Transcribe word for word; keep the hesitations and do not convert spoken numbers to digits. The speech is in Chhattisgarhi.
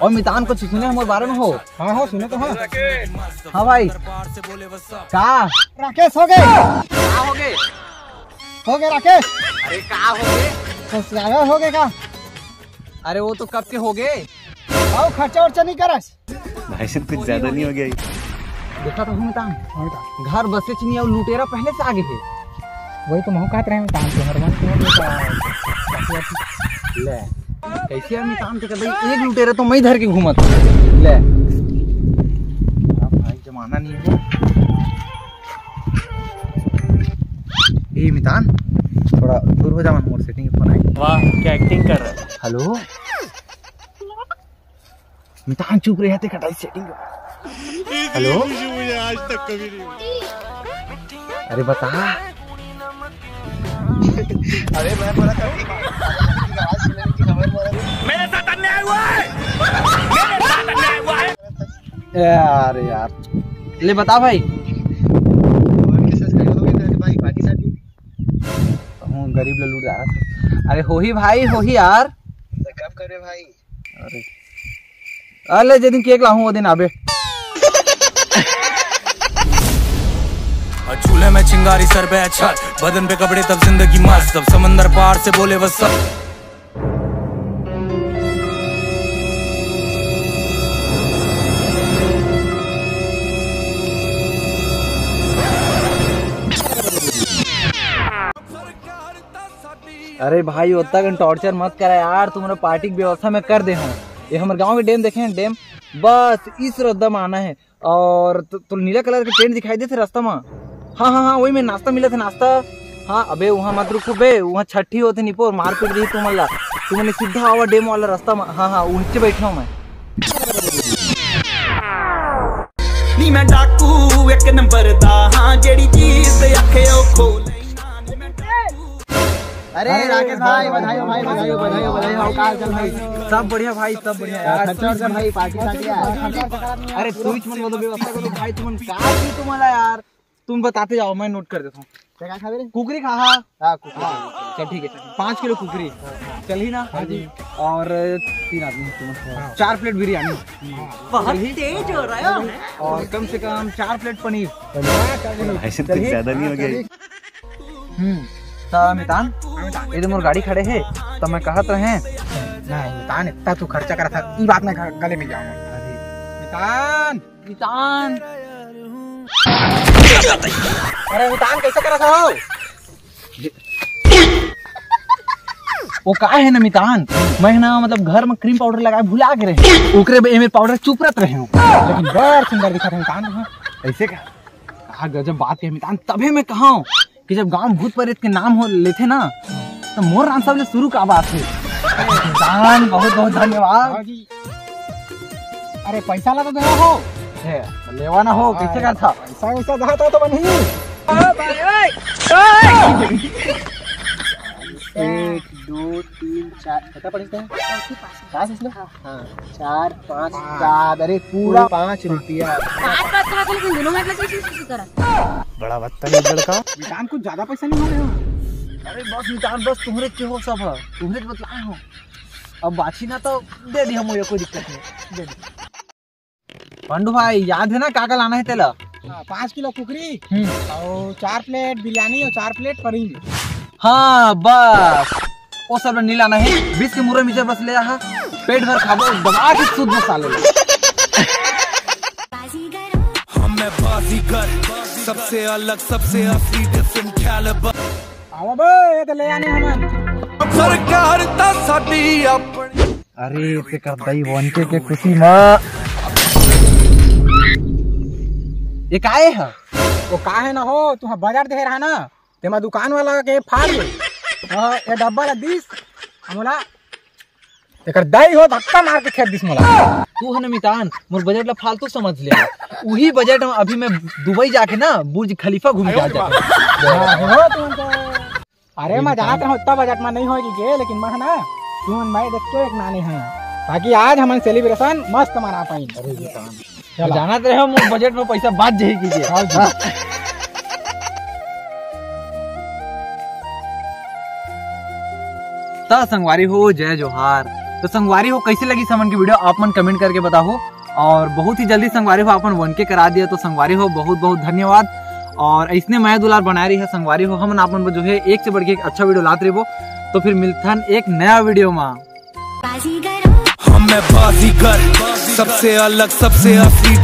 और मितान, कुछ सुने हमर बारे में हो? हाँ, हाँ, सुने तो हाँ। हाँ भाई। का? राकेश हो गए। का हो गए? हो गए राकेश। अरे का हो गए? सब्सक्राइबर हो गए का? अरे वो तो कब के हो गए। आओ, खर्चा वर्चा नहीं करस। भाई साहब, कुछ ज्यादा नहीं हो गया ये? देखा तो हूँ मितान, घर बसे चिनिया और लुटेरा पहले से आगे है। वही तो महू कहत रहे मितान, तुम्हारे मन में ले, कैसे हम मितान के भाई, एक लुटेरा तो मैं धर के घूमत। ले। अब भाई जमाना नहीं है। ए मितान, थोड़ा दूर हो जा, मोर सेटिंग फोन आई। वाह, क्या एक्टिंग कर रहा है। हेलो मितान, चुप रहे, ते कटाई सेटिंग। हेलो, मुझे आज तक कभी नहीं हुआ। अरे बता। अरे मैं बोला था कि आवाज सुनने की खबर बोला था। मेरे साथ अन्याय हुआ है। मेरे साथ अन्याय हुआ है। यार, यार, ले बता भाई। और के साथ खड़े हो गए थे भाई, पार्टी साटी। हम गरीब ला लूट रहा था। अरे होही भाई, होही यार। तो कब करे भाई? अरे, अरे, जे दिन केक लाहूं, वो दिन आबे। और चूल्हे में चिंगारी, सर पे अक्षत, बदन पे कपड़े, तब जिंदगी मस्त, तब समंदर पार से बोले वत्स अप। अरे भाई, ओतना कन टॉर्चर मत करा यार, तुम्हारा पार्टी की व्यवस्था मैं कर दे हूँ। ये हमारे गांव के डैम देखे हैं, डैम, बस इस रद्दा में आना है। और तो, तो नीला कलर के टेंट दिखाई देथे रास्ता में। हाँ, हाँ, हाँ, वही में नाश्ता मिला थे, नाश्ता। हाँ, अबे वहाँ मत रुको बे, वहाँ छठी होते निपोर, मारपीट रही तुमन ला। तुमन सीधा आवा डैम वाला रास्ता में। हाँ, हाँ, वहीं बैठे हूँ मैं। नी मैं डाकू एक नंबर दा, हाँ, जेड़ी चीज आखे ओ खो लेना। नी मैं डाकू। अरे अरे राकेश भाई, भाई, बधाई हो भाई, बधाई हो, बधाई हो, बधाई हो, का हाल चाल भाई? सब बढ़िया भाई, सब बढ़िया यार। खर्चा वर्चा भाई, पार्टी साटी यार। अरे तू ही मन वो तो व्यवस्था करो भाई, तुमन का की तुम्हारा यार, तुम बताते जाओ, मैं नोट कर देता हूँ। क्या खावे रे? कुकरी खा। हाँ, कुकरी। चल ठीक है, पाँच किलो कुकरी चल ही ना। हाँ जी। और तीन आदमी हैं तुम, चार प्लेट बिरयानी। बहुत तेज हो रहा है। और कम से कम चार प्लेट पनीर। ऐसे तो ज्यादा नहीं हो गया? हम्म। त मितान, ये तो मोर गाड़ी खड़े हे, त मैं कहत रहे। नहीं मितान, इतना तू खर्चा करा था, ई बात मैं घ-, गले मिल जाऊंगा। अरे मितान, मितान। अरे मितान, कैसे करा था हो? वो का है ना मितान, मैं ना मतलब घर में क्रीम पाउडर लगाए भुला के रहे, ओकरे बे एमे पाउडर चुपरत रहे हूँ, लेकिन बड़ सुंदर दिखा था मितान। हाँ। ऐसे का? का गजब बात है मितान, तभे मैं कहा हूँ कि जब गांव भूत प्रेत के नाम हो लेथे ना, तो मोर नाम सबले शुरू का बात है। मितान, बहुत बहुत धन्यवाद। हाँ जी। अरे पैसा ला तो देना हो। ए, लेवा ना हो, कैसे करथा? पैसा वैसा देता तो बनी। एक, दो, तीन, चार, कितना पड़े थे? पाँच इसमें? हाँ। हाँ, चार, पाँच, सात, अरे पूरा पाँच रुपया। सात बात कहा था, लेकिन दोनों में इतना कैसे, कैसे करा? बड़ा बदतमीज लड़का। मितान, कुछ ज्यादा पैसा नहीं मांगे हो? अरे बस मितान, बस तुम्हारे के हो सब है, तुम्हारे बतलाए हो। अब बाछी ना तो दे दी हम, कोई दिक्कत नहीं, दे दी। पंडू भाई, याद है ना का का लाना है तेला? हाँ, पाँच किलो कुकरी हम्म। और चार प्लेट बिरयानी और चार प्लेट पनीर। हाँ बस, वो सब नहीं लाना है। बीस के मुर्रा मिक्सचर बस ले आहा, पेट भर खाबो, दबा के सूद में साले। हम मैं बाजीगर, सबसे अलग, सबसे असली, डिफरेंट कैलिबर। आवा बे, ये तो ले आने हमन। सरकार ता साडी अपनी। अरे तेकर दई वनके के खुशी म। ये काहे ह? वो काहे ना हो, तुहा बजट दे रहा ना, तेमा दुकान वाला के फाड़ ले। हाँ, ये डब्बा ला दीस, हमला एकर दई हो धक्का मार के खेद दिस मोला। तू ह न मितान, मोर बजट ला फालतू समझ ले। उही बजट में अभी मैं दुबई जाके ना बुर्ज खलीफा घूम के आ जाता। हाँ, हो तुमन तो। अरे मैं जानत रहूं इतना बजट में नहीं होगी के, लेकिन मैं ना तुमन मैं देख के एक नानी है, ताकि आज हमन सेलिब्रेशन मस्त मना पाइन। अरे मितान, चला। जानत रहे हो मोर बजट में पैसा बाच जाही कीजिए। हाँ जी। हाँ। त संगवारी हो, जय जोहार। तो संगवारी हो, कैसे लगिस हमन के वीडियो, आप मन कमेंट करके बताहू। और बहुत ही जल्दी संगवारी हो, अपन वन के करा दिया। तो संगवारी हो, बहुत बहुत धन्यवाद। और ऐसने मया दुलार बनाए रही है संगवारी हो, हमन आप मन बर जो है एक से बढ़ के एक अच्छा वीडियो लात रहिबो। तो फिर मिलथन एक नया वीडियो मा। हम मैं बाजीगर, सबसे अलग, सबसे असली।